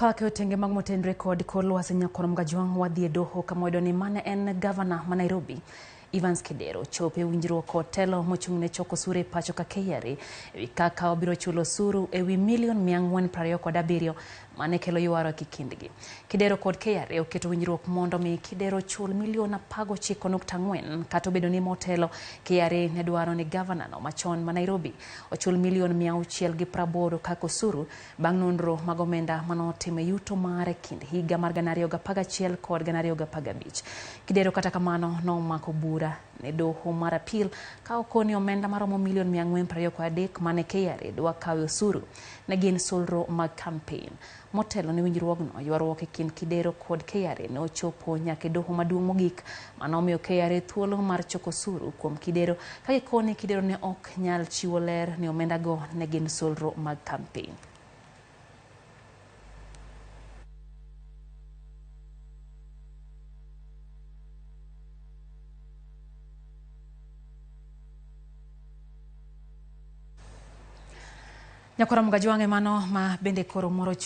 Kaka otenge mag motenre kod kor lwasi Nyakwar Mgajwang' wadhi e doho kama wayudo ni mane en gavana ma Nairobi Evans Kidero chopo e winjruok kod telo mochung' ne choko osuru e pacho ka KRA e wi kaka obiro chulo osuru e wi milion 427 mane kelo ywaruok e kindgi. Kidero kod KRA oketo winjruok mondo mi Kidero ochul milion 19.4 kata obedo ni motelo KRA ne dwaro ni gavana no machon ma Nairobi ochul milion 680 kaka osuru bang' nonro mag omenda mane otimo e yuto mare kind higa mar 2011 kod 2015. Kidero kata kamano nomako bura ne doho mar apil ka okoni omenda maromo milion 423 mane KRA dwa kawe osuru ne gin solro mag kampen. Motelo ne winjruogno, ywaruok e kind Kidero kod KRA ne ochopo nyaka e doho maduong' mogik manomiyo KRA thuolo mar choko osuru kuom Kidero ka gikone Kidero ne ok nyal chiwo ler ni omendago ne gin solro mag kampen. Nyakwara Mgajwang' e mano ma bende koro moro.